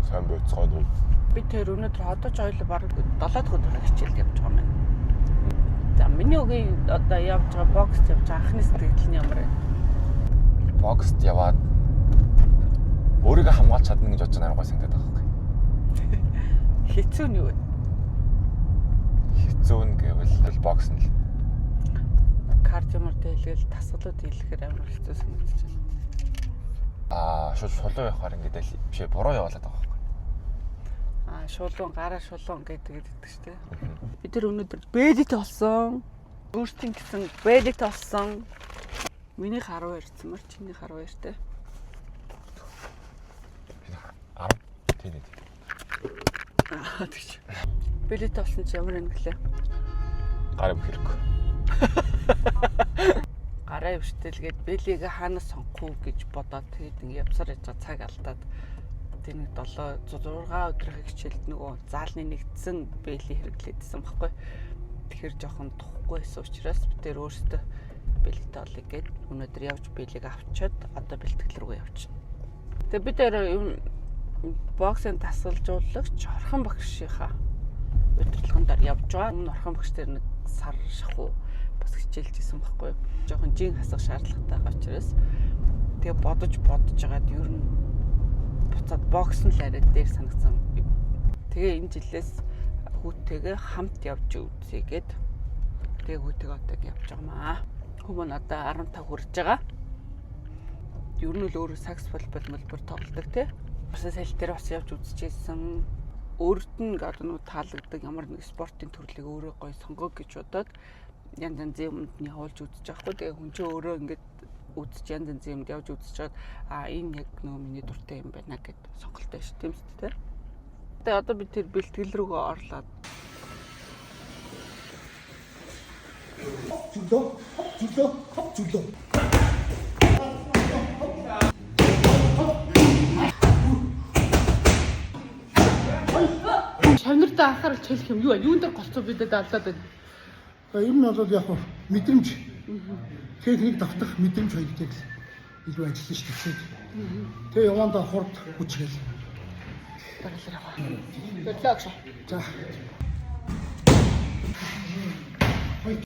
Сайн байцгаана уу? Би тэр өнөөдөр одоо ч ойлоо бараг 7 дахь өдөр хичээлд явж байгаа юм байна. За, миний өгийн одоо явж байгаа бокст явж байгаа анхны сэтгэл нь ямар вэ? Бокст яваад өөрийгөө хамгаалж чадна гэж бодож байгаа, амар гой санагдаад байгаа байхгүй. Хэцүү нь юу вэ? Хэцүү нь гэвэл бокс нь л. Кардио мордо хэлгээл дасгалууд хийлэхээр амар хэцүү санагдаж байна. Аа, шууд шулуу явахаар ингээд аль биш ээ, буруу яваалаад байгаа байхгүй. Аа, шулуун гараа шулуун гэдэг гэдэг шүү дээ. Би тэр өнөөдөр бэлит олсон. Өөртөө гэсэн бэлит олсон. Минийх 12 цэмэр, чинийх 12 те. 10 тийм ээ. Аа, тэгч. Бэлит олсон чи ямар юм гэлээ? Гар юм хэрэггүй. Гараа өвштэлгээд бэлийг хаанаас сонгох уу гэж бодоод, тэгээд ингэ явсаар яж байгаа цаг алдаад, тэр нэг 7 6 өдрийн хичээлд нөгөө заалны нэгдсэн бэлийг хэрэглээдсэн байхгүй. Тэгэхээр жоохон тухгүй байсан учраас би тэр өөртөө бэлэгтэй олъё гэд өнөөдөр явж бэлийг авчиад одоо бэлтгэл рүү явчихна. Тэгээ би тэр юм боксын дасгалжуулагч Орхон багшийнхаа удирдлагын дээр явж байгаа. Өмнө Орхон багш тэр нэг сар шахуу бас хичээлж исэн байхгүй юу. Жоохон жин хасах шаардлагатай байгаа учраас тэгээ бодож бодож байгаад ер нь буцаад бокс нь л арай дээр санагдсан. Тэгээ энэ жилээс хүүтэйгээ хамт явж үзье гэд тэгээ хүүтэйгээ одоо явж байгаа маа. Хүмүүн одоо 15 хүрж байгаа. Ер нь л өөрөө сакс волейбол молбор тоглодог те. Бас сэлт дээр бас явж үзчихсэн. Өөрт нь одоо нөгөө таалагддаг ямар нэг спортын төрлийг өөрөө гоё сонгоо гэж бодоод янз янзын юмд нь явуулж үзэж байгаа хгүй. Тэгээ хүн чинь өөрөө ингээд үзэж, янз янзын юмд явж үзэж чад, а, энэ яг нөгөө миний дуртай юм байна гэд сонголттой ш, тийм үү те. Тэгээ одоо би тэр бэлтгэл рүүгээ орлоо. Зүлөө, зүлөө, зүлөө. Шавнартаа анхаарал чиглэх юм юу вэ? Юун дээр голцоо бидэд алдаад байна? За, ер нь бол яг хуу мэдрэмж, техник давтах мэдрэмж хоёр дээр л илүү ажиллана шүү дээ. Тэгээ явандаа хурд хүч гээл. Дараалал яваа. Баярлалаа гэж. За.